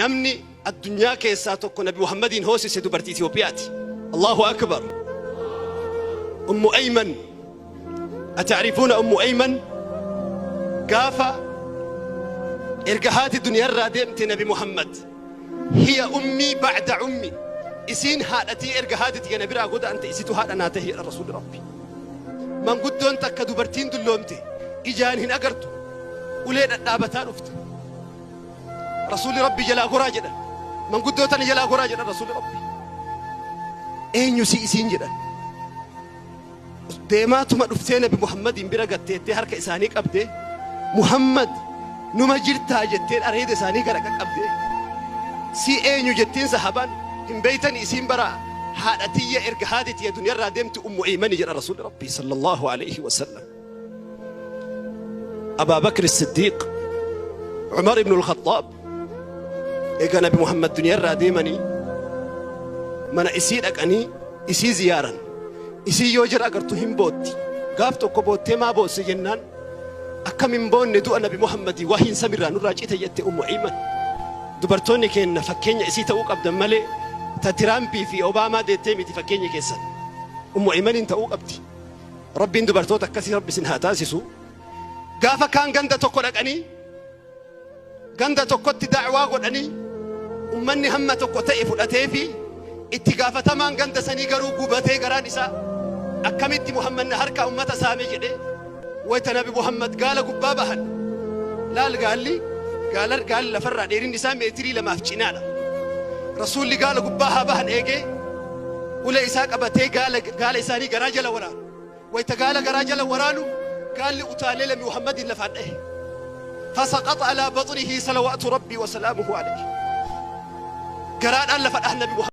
Namni addunyaa keessaa tokko Nabi Muhammadiin hoosise dubartii Itoophiyaati. Allahu akbar. Ummu Ayman. Ataarifuuna Ummu Ayman? Gaafa erga haati duniyaarraa deemte Nabi Muhammad. Hiya ummii ba'da ummi. Isiin haadhatii erga haati tiyya na biraa godaante isitu haadha naa tahe jedha Rasuulli Rabbi. Manguddoon takka dubartiin dulloomte ijaan hin agartu ulee dhadhaabataa dhufte. Rasuulli Rabbi jalaa goraa jedhan. Manguddoo tana jalaa goraa jedhan Rasuulli Rabbi. Eenyu si isiin jedhan. Deemaatuma dhuftee Nabi Muhammadiin bira gatteettee harka isaanii qabdee, Muhammad numa jirtaa jetteen areeda isaanii gara qaqqabdee. Si eenyu jettiin sahabaan hin beeytani isiin bara haadha tiyya erga haati tiyya duniyarraa deemti Ummu Aymani jedha Rasuulli Rabbi sallallahu alayhi wa sallam. Abaa Bakr Siddiiq, Umar ibn al-Khattaab eega Nabi Muhammad duniyarraa deemanii mana isii dhaqanii isii ziyaaran. Isii yoo jara agartu hin bootti. Gaaf tokko boottee maa boosse jennaan akkam hin boonne du'a Nabi Muhammadii wahiin samirraa nurraa cite jette Ummu Ayman. Dubartoonni keenna fakkeenya isii ta'uu qabdan malee ta Tiraampii fi Obaamaa deettee miti fakkeenyi keessan. Ummu Aymaniin ta'uu qabdi. Rabbiin dubartoota akkasii Rabbi isin haa taasisu. Gaafa kaan ganda tokko dhaqanii ganda tokkotti da'waa godhanii ummanni hamma tokko ta'e fudhatee fi itti gaafatamaan ganda sanii garuu gubatee garaan isaa akkamitti Muhammad na harkaa ummata saame jedhee wayta Nabi Muhammad gaala gubbaa bahan laal gaalli gaala gaalli lafarraa dheerinni isaa meetirii lamaaf cinaadha. Rasuulli gaala gubbaa haa bahan eegee ulee isaa qabatee gaala gaala isaanii garaa jala waraanu. Wayta gaala garaa jala waraanu gaalli utaalee Nabi Muhammadiin lafaan dhahe. Fasaqaxa alaa baxnihi salawaatu rabbii wa salaamuhu alayhi. Garaadhaan lafa dhahan Nabi Muhammad.